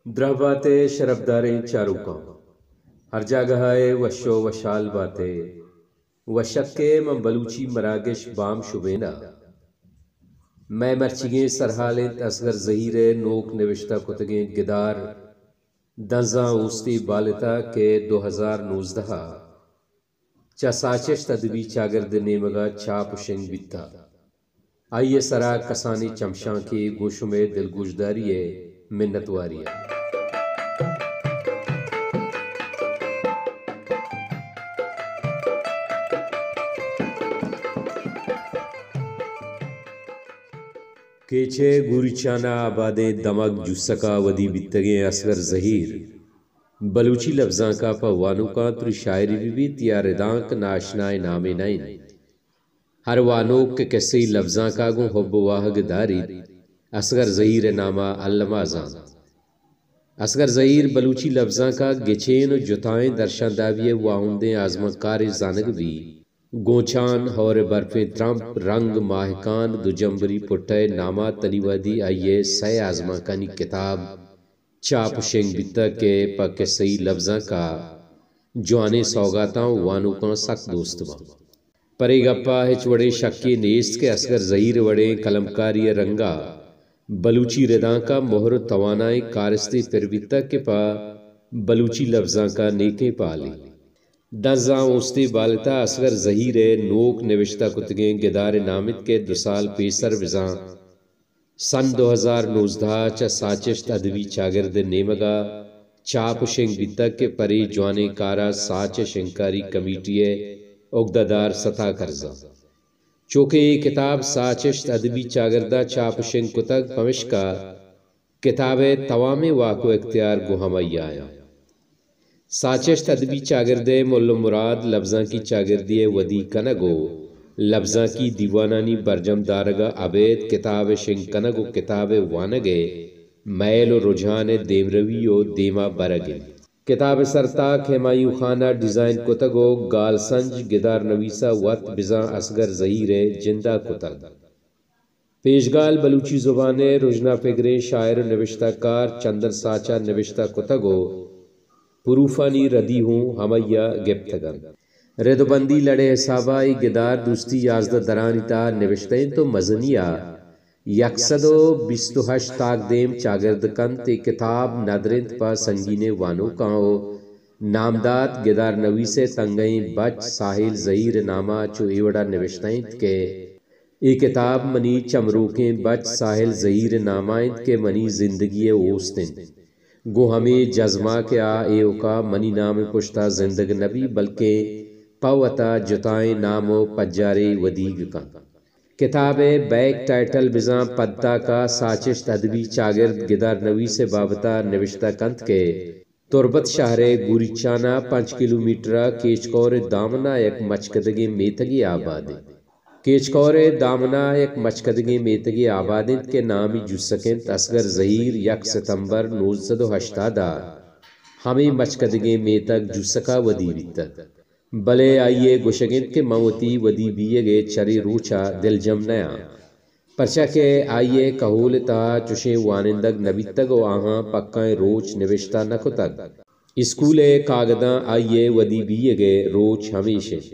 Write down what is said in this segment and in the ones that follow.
دراہ بات ئے شرپداریں چاروکاں، ہر جاگہ ءَ وش ءُ وشحال بات ئے۔ وشک ئے من بلوچی مراگش بام شبین ءَ۔ مئے مرچیگیں سرحال اِنت اصغر زہیر ءِ نوک نبشتہ کتگیں گدار دنزاں اوستی بالتاک کہ دو ہزار نوزدہ ءَ چہ ساچشت ادبی چاگرد ءِ نیمگ ءَ چاپ ءُ شنگ بیتہ۔ آئی ءِ سرا کسانیں چمشانکے گوں شمئے دلگوشداری ءِ منتواری ءَ۔ کہ چہ گوریچان ءَ آبادیں دمگ جوسک ءَ ودی بیتگیں اصغر زہیر بلوچی لبزانک ءَ پہ وانوکاں تری شاعری بہ بیت یا ردانک ناشنائیں نامے نہ اِنت۔ ہر وانوک کہ کسہی لبزانک ءَ گوں حب ءُ واہگ داریت، اصغر زہیر ءِ نام ءَ الما زانت۔ اصغر زہیر بلوچی لبزانک ءَ گچین ءُ جتائیں درشاندابی ءِ واہندیں آزمانکارے زانگ بیت۔ گوں چان، ہور ءِ برپیں ترمپ، رنگ، ماہکان، دو جمبری پٹہ ءِ نام ءَ تنی وہدی آئی ءِ سئے آزمانکانی کتاب چاپ ءُ شنگ بیتگ کہ پہ کسہی لبزانک ءَ جوانیں سوگاتاں ءُ وانوکاں سک دوست باں۔ پرے گپ ءَ ہچ وڑیں شکے نیست کہ اصغر زہیر ءِ وڑیں قلمکاری ءِ رنگ ءَ بلوچی ردانک ءَ مہر ءُ توانائیں کارستے پر بیتگ کہ پہ بلوچی لبزانک ءَ نیکیں پالے۔ دنزاں اوستی بالت ءَ اصغر زہیر ءِ نوک نبشتہ کتگیں گدار ءِ نام اِنت کہ دو سال پیسر بزاں سن دو ہزار نوزدہ ءَ چہ ساچشت ادبی چاگرد ءِ نیمگ ءَ چاپ ءُ شنگ بیتگ کہ پرے جوانیں کار ءَ ساچ ءِ شنگکاری کمیٹی ءِ اگدہ دار ستا کرزاں۔ چو کہ اے کتاب ساچشت ادبی چاگرد ءَ چاپ ءُ شنگ کتگ، پمشکا کتاب ءِ توامیں واک ءُ اختیار گوں ہمائی ءَ اَنت۔ ساچشت ادبی چاگرد ءِ مول ءُ مراد لبزانکی چاگردی ءِ ودی کنگ ءُ لبزانکی دیوانانی برجم دارگ ءَ ابید کتاب ءِ شنگ کنگ ءُ کتاب ءِ وانگ ءِ مئیل ءُ رجحان ءِ دیمروی ءُ دیما برگ اِنت۔ کتاب ءِ سرتاک ہمایوں خان ءَ ڈیزائن کتگ ءُ گالسنج گدار نویس ءَ وت بزاں اصغر زہیر ءِ جند ءَ کتگ۔ پیشگال بلوچی زبان ءِ رژنا پگریں شاعر ءُ نبشتہ کار چندر ساچ ءَ نبشتہ کتگ ءُ پروفانی ردی ہوں ہمائی ءَ گپتگ اَنت۔ رد ءُ بندی لڑ ءِ حساب ءَ اے گدار دوستی یازدہ درانی تہا نبشتہ اِنت ءُ مزنی ءَ یک سد ءُ بیست ءُ ہشت تاکدیم چاگرد کنت۔ اے کتاب ندر اِنت پہ سنگینیں وانوکاں ءُ نامدات گدار نویس ءِ تنگئیں بچ ساحل زہیر ءِ نام ءَ چو اے وڑ ءَ نبشتہ اِنت کہ اے کتاب منی چمروکیں بچ ساحل زہیر ءِ نام ءَ اِنت کہ منی زندگی ءِ اوست اِنت۔ گوں ہمے جزم ءَ کہ آ ایوک ءَ منی نام ءِ پشت ءَ زندگ نہ بیت، بلکیں پہ وت ءَ جتائیں نام ءُ پجارے ودیگ کنت۔ کتاب ءِ بیک ٹائٹل بزاں پدتاک ءَ ساچشت ادبی چاگرد گدار نویس ءِ بابت ءَ نبشتہ کنت کہ تربت شہر ءِ گوریچان ءَ پنچ کلومیٹر ءَ کیچکور ءِ دامن ءَ یک مچکدگیں میتگے آباد اِنت۔ کیچکور ءِ دامن ءَ یک مچکدگیں میتگے آباد اِنت کہ نامی جوسک اِنت۔ اصغر زہیر یک ستمبر نوزدہ سد ءُ ہشتاد ءَ ہمے مچکدگیں میتگ جوسک ءَ ودی بیتگ۔ بلے آئی ءِ گوشگ اِنت کہ من وتی ودی بیگ ءِ چرے روچ ءَ دلجم نہ آں، پرچا کہ آئی ءِ کہول ءِ تہا چشیں وانندگ نہ بیتگ ءُ آہاں پکائیں روچ نبشتہ نہ کتگ۔ اسکول ءِ کاگداں آئی ءِ ودی بیگ ءِ روچ ہمیش اِنت۔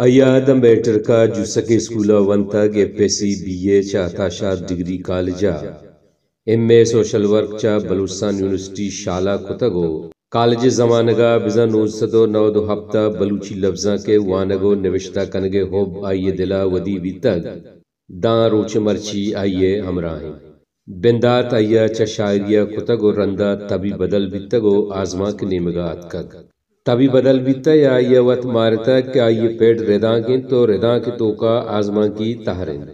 آئی ءَ داں میٹرک ءَ جوسک اسکول ءَ ونتگ، ایف ایس سی بی اے چہ عطا شاد ڈگری کالج ءَ، ایم اے سوشل ورک چہ بلوچستان یونیورسٹی شال ءَ کتگ ءُ کالج ءِ زمانگ ءَ بزاں نوزدہ سد ءُ نود ءُ ہپت ءَ بلوچی لبزانک ءِ وانگ ءُ نبشتہ کنگ ءِ حب آئی ءِ دل ءَ ودی بیتگ۔ داں روچ ءَ مرچی آئی ءِ ہمراہ اِنت۔ بندات آئی ءَ چہ شاعری ءَ کتگ ءُ رند ءَ تبی بدل بیتگ ءُ آزمانک نیمگ ءَ اتکگ۔ تبی بدل بیتہ یا آئی ءَ وت مارتگ کہ آئی ءِ پڑ ردانک اِنت ءُ ردانک ءِ توک ءَ آزمانکی تہر اِنت۔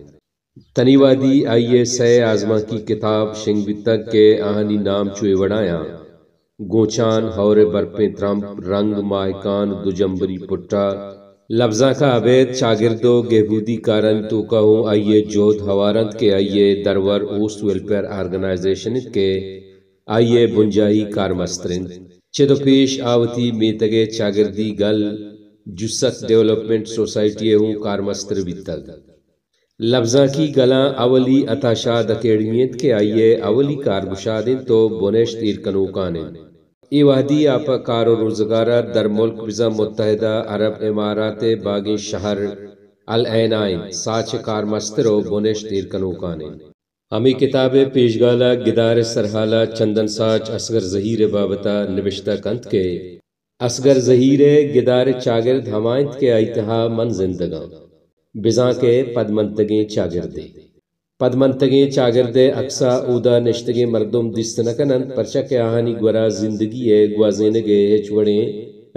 تنی وہدی آئی ءِ سئے آزمانکی کتاب شنگ بیتگ کہ آہانی نام چو اے وڑایاں: گوچان، ہور ءِ برپیں ترمپ، رنگ، ماہکان، دو جمبری پٹا۔ لبزانک ءَ ابید چاگرد ءُ گہبودی کارانی توک ءَ ہوں آئی ءِ جہد ہوار اَنت کہ آئی ءِ درور اوست ویلفیئر آرگنائزیشن اِنت کہ آئی ءِ بنجاہی کارمستر اِنت۔ چد ءُ پیش آ وتی میتگ ءِ چاگردی گل جوسک ڈیولپمنٹ سوسائٹی ءِ ہوں کارمستر بیتگ۔ لبزانکی گلاں اولی عطا شاد اکیڈمی انت کہ آئی ء اولی کارگشاد انت و بنشت ایر کنوکان انت۔ اے وہدی آ پہ کار و روزگار ء در ملک بزاں متحدہ عرب امارات ء باگیں شہر العین ء انت، ساچ ء کارمستر و بنشت ایر کنوکان انت۔ ہمے کتاب ء پیشگال ء گدار ء سرحال ء چندن ساچ اصغر زہیر ء بابت ء نبشتہ کنت کہ اصغر زہیر ء گدار ء چاگرد ہما انت کہ آئی تہا من زندگ آں، بزاں کہ پدمنتگیں چاگردے۔ پدمنتگیں چاگرد ء عکس ء اودا نشتگیں مردم دیست نہ کن انت، پرچا کہ آہانی گورا زندگی ء گوازینگ ء ہچ وڑیں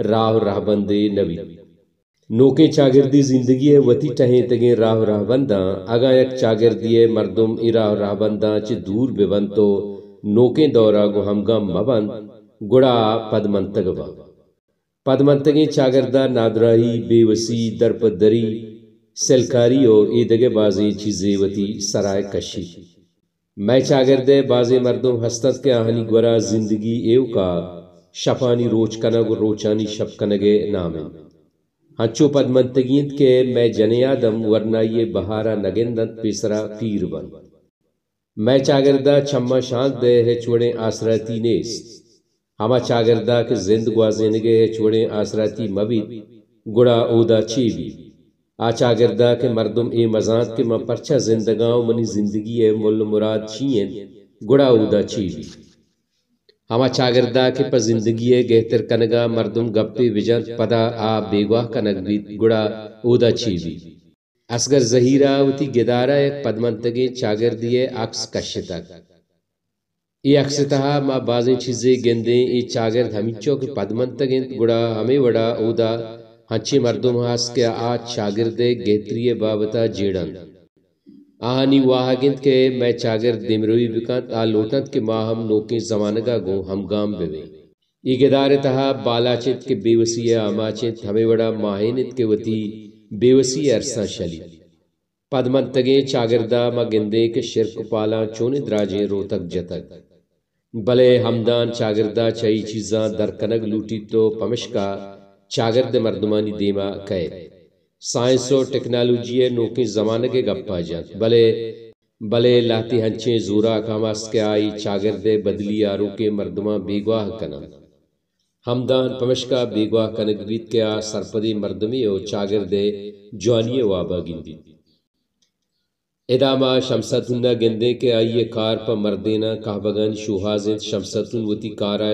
راہ و رہبندے نہ بیت۔ نوکیں چاگردی زندگی ء وتی ٹہینتگیں راہ و رہبنداں، اگاں یک چاگردی ء مردم اے راہ و رہبنداں چہ دور بہ بنت و نوکیں دور ء گوں ہمگام مہ بنت، گڑا آ پدمنتگ بنت۔ پدمنتگیں چاگرد ء نادراہی، بے وسی، درپدری، سلکاری و ایدگہ بازیں چیزے وتی سرا کشیت۔ مئے چاگرد ء بازیں مردم ہست انت کہ آہانی گورا زندگی ایوک ء شپانی روچ کنگ و روچانی شپ کنگ ء نام انت۔ انچو پدمنتگی انت کہ مئے جنین آدم ورنائی ء بہار ء نہ گند انت، پیسرا پیر بنت۔ مئے چاگرد ء چماں شانک دئے ہچ وڑیں آسراتی نیست۔ ہما چاگرد ء کہ زند گوازینگ ء ہچ وڑیں آسراتی مہ بیت، گڑا اودا چے بیت؟ آ چاگرد ء کہ مردم اے مہ زانت کہ من پرچا زندگ آں و منی زندگی ء مل و مراد چی انت، گڑا اودا چے بیت؟ ہما چاگرد ء کہ پہ زندگی ء گہتر کنگ ء مردم گپے بہ جنت، پدا آ بیگواہ کنگ بیت، گڑا اودا چے بیت؟ اصغر زہیر ء وتی گدار ء یک پدمنتگیں چاگردے ء عکس کشتگ۔ اے عکس ء تہا ما بازیں چیزے گندیں۔ اے چاگرد ہمینچو کہ پدمنتگ انت، گڑا ہمے وڑا اودا انچیں مردم ہست کہ آ چاگرد ء گہتری ء بابت ء جیڑ انت۔ آہانی واہگ انت کہ مئے چاگرد دیمروی بہ کنت، آ لوٹ انت کہ ما ہم نوکیں زمانگ ء گوں ہمگام بہ بیں۔ اے گدار ء تہا بالاچ انت کہ بے وسی ء آماچ انت، ہمے وڑا ماہین انت کہ وتی بے وسی ء ارساں شلیت۔ پدمنتگیں چاگرد ء ما گندیں کہ شرک ء پالاں چونیں دراجیں روتگ جتگ۔ بلے ہمدان چاگرد ء چہ اے چیزاں در کنگ لوٹیت و پمشکا چاگرد ء مردمانی دیم ء کئیت۔ سائنس و ٹیکنالوجی ء نوکیں زمانگ ء گپ ء جنت، بلے، بلے لہتے انچیں زوراک ہم است کہ آ اے چاگرد ء بدلی آروکیں مردماں بیگواہ کن انت۔ ہمدان پمشکا بیگواہ کنگ بیت کہ آ سرپدیں مردمے و چاگرد ء جوانی ء واب ء گندیت۔ ادا ما شمس اتون ء گندیں کہ آئی ء کار پہ مردیناں کہبگانی شوہاز انت۔ شمس اتون وتی کار ء،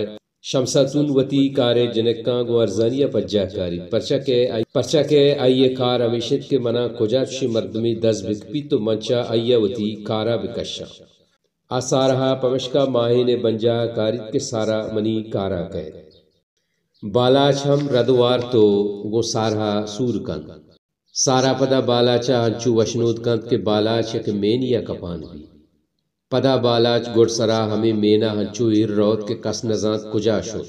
شمس اتون وتی کار ء جنکاں گوں ارزانی ء پجاہ کاریت، پرچا کہ آئی، پرچا کہ آئی ء کار ہمیش انت کہ منا کجا چشیں مردمے دز بکپیت و من چہ آئی ء وتی کار ء بکشاں۔ آ سارہ ء پمشکا ماہین ء بنجاہ ء کاریت کہ سارہ منی کار ء کئیت۔ بالاچ ہم رد وارت و گوں سارہ ء سور کنت۔ سارہ پدا بالاچ ء انچو وشنود کنت کہ بالاچ یک مینی ء کپان بیت۔ پدا بالاچ گڈسرا ہمے مین ء انچو ایر روت کہ کس نہ زانت کجا شت۔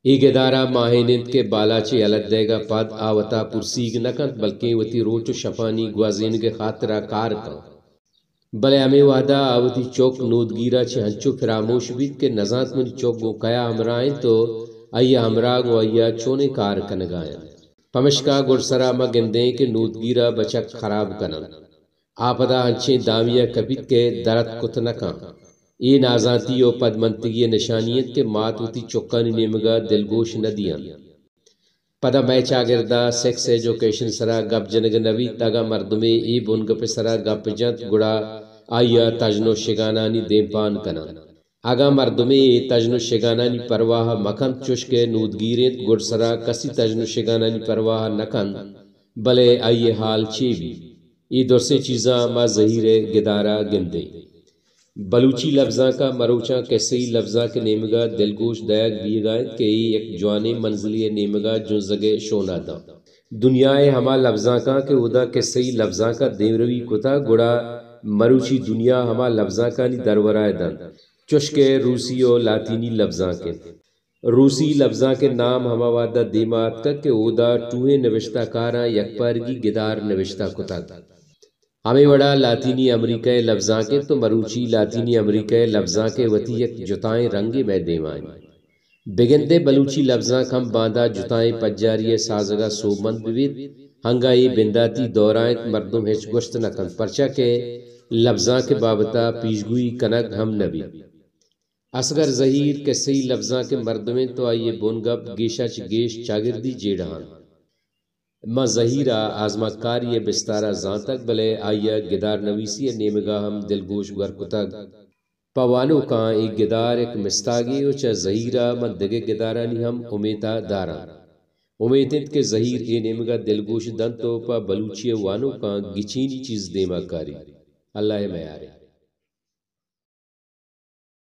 اے گدار ء ماہین انت کہ بالاچ ء یلہ دئیگ ء پد آ وتا پرسیگ نہ کنت، بلکیں وتی روچ و شپانی گوازینگ ء خاطر ء کار کنت۔ بلے ہمے وہد ء آ وتی چک نودگیر ء چہ انچو فراموش بیت کہ نزانت منی چک گوں کیا ہمراہ انت و آئی ء ہمراہ گوں آئی ء چونیں کار کنگ ء انت۔ پمشکا گڈسرا ما گندیں کہ نودگیر ء بچک خراب کن انت۔ آ پدا انچیں دامی ء کپیت کہ در اتک کت نہ کنت۔ اے نازانتی و پدمنتگی ء نشانی انت کہ مات وتی چکانی نیمگ ء دلگوش نہ دینت۔ پدا مئے چاگرد ء سیکس ایجوکیشن سرا گپ جنگ نہ بیت، اگاں مردمے اے بنگپ ء سرا گپ جنت، گڑا آئی ء تژن و شگانانی دیمپان کن انت۔ اگاں مردمے اے تژن و شگانانی پرواہ مہ کنت، چوش کہ نودگیر انت، گڈسرا کسی تژن و شگانانی پرواہ نہ کنت، بلے آئی ء حال چے بیت؟ اے درسیں چیزاں ما زہیر ء گدار ء گندیں۔ بلوچی لبزانک ء مروچاں کسہی لبزانک ء نیمگ ء دلگوش دئیگ بیگ ء انت کہ اے یک جوانیں منزلے ء نیمگ ء جنزگ ء شون ء داں۔ دنیا ء ہما لبزانکاں کہ اودا کسہی لبزانک ء دیمروی کتگ، گڑا مروچی دنیا ہما لبزانکانی درورا ء دنت، چوش کہ روسی و لاتینی لبزانک انت۔ روسی لبزانک ء نام ہما وہد ء دیما اتکگ کہ اودا ٹوہیں نبشتہ کاراں یکپارگی گدار نبشتہ کتگ۔ ہمے وڑا لاتینی امریکہ ء لبزانک انت و مروچی لاتینی امریکہ ء لبزانک ء وتی یک جتائیں رنگے مئے دیما انت۔ بگندئے بلوچی لبزانک ہم باندا جتائیں پجاری ء سازگ ء سوبمند بہ بیت، انگا اے بنداتی دورا انت، مردم ہچ گوشت نہ کنت، پرچا کہ لبزانک ء بابت ء پیشگوئی کنگ ہم نہ بیت۔ اصغر زہیر کسہی لبزانک ء مردم انت و آئی ء بنگپ گیشا چہ گیش چاگردی جیڑہ انت۔ من زہیر ء آزمانکاری ء بستار ء زانتگ، بلے آئی ء گدار نویسی ء نیمگ ء ہم دلگوش گور کتگ۔ پہ وانوکاں اے گدار یک مستاگے و چہ زہیر ء من دگہ گدارانی ہم امیت ء داراں۔ امیت انت کہ زہیر اے نیمگ ء دلگوش دنت و پہ بلوچی ء وانوکاں گچینی چیز دیما کاریت۔ اللہ ء میارے۔